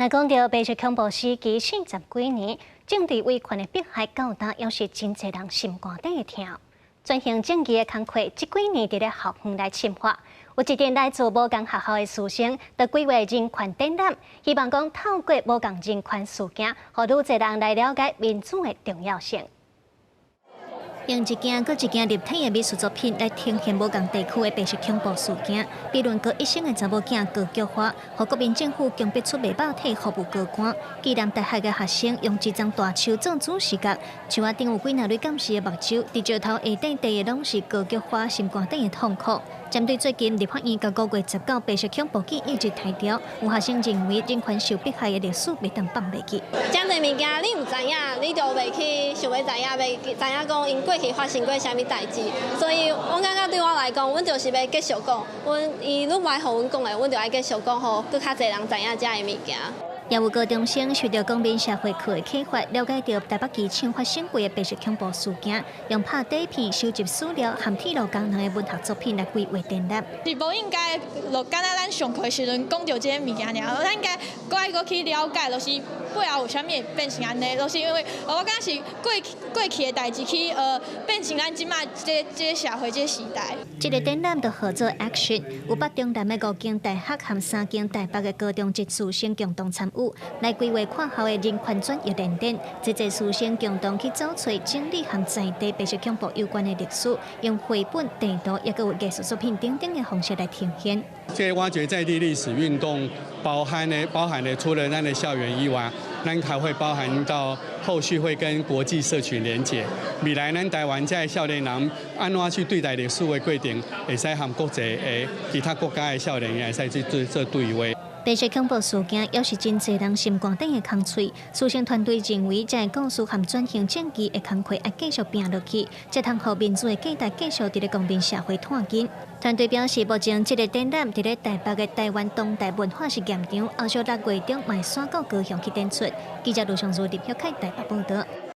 若講著白色恐怖時期四十幾年，政治威權的迫害到今，猶是真濟人心肝底的疼。轉型正義的工課，這幾年佇咧校園來深化，有一陣來自無仝學校的師生，就規劃人權展覽，希望講透過無仝人權事件，予愈濟人來了解民主的重要性。用一件閣一件立體的美術作品來呈現無仝地區的白色恐怖事件，比如高一生的查某囝高菊花，予國民政府強迫出賣肉體服務高官。暨南大學的學生用一叢大樹做主視覺，樹仔頂有幾若蕊金絲的目睭，佇石頭下底滴的攏是高菊花心肝底的痛苦。針對最近立法院共5月19白色恐怖記憶日提著，有學生認為人權受迫害的歷史袂當放袂記。遮濟物件你毋知影，你就袂去想欲知影，袂知影講𪜶過去發生過啥物代誌。所以，阮感覺對我來講，阮就是欲繼續講，阮伊愈愛予阮講的，阮就愛繼續講，予閣較濟人知影遮的物件。也有高中生受著公民社會課的啟發，了解著台北機場發生過的白色恐怖事件，用拍底片收集史料和鐵路工人的文學作品來規劃展覽。是無應該就敢若咱上課時陣講著這个物件爾，咱應該閣愛閣去了解，就是背後有啥物會變成按呢，就是因為我感覺是過過去的代誌去變成咱這馬這這个社會這个時代。這个展覽就號做 Action，有北中南的五間大學和三間台北的高中籍師生共同參與，來規劃跨校的人權轉譯聯展。這濟師生共同去找揣整理和在地白色恐怖有關的歷史，用繪本、地圖，抑閣有藝術作品等等的方式來呈現。這個挖掘在地歷史運動，包含的除了咱的校園以外，咱還會包含到後續會跟國際社群連結。未來咱台灣這少年人按怎去對待歷史的過程，會使和國際的其他國家的少年會使去做做對話。白色恐怖事件猶是真濟人心肝底的空喙。師生團隊認為，這个故事和轉型正義的工課愛繼續拼落去，才通予民主的價值繼續佇咧公民社會湠根。團隊表示，目前這个展覽佇咧台北的台灣當代文化實驗場，後續6月中嘛會徙到高雄去展出。記者盧尚如林曉凱台北報導。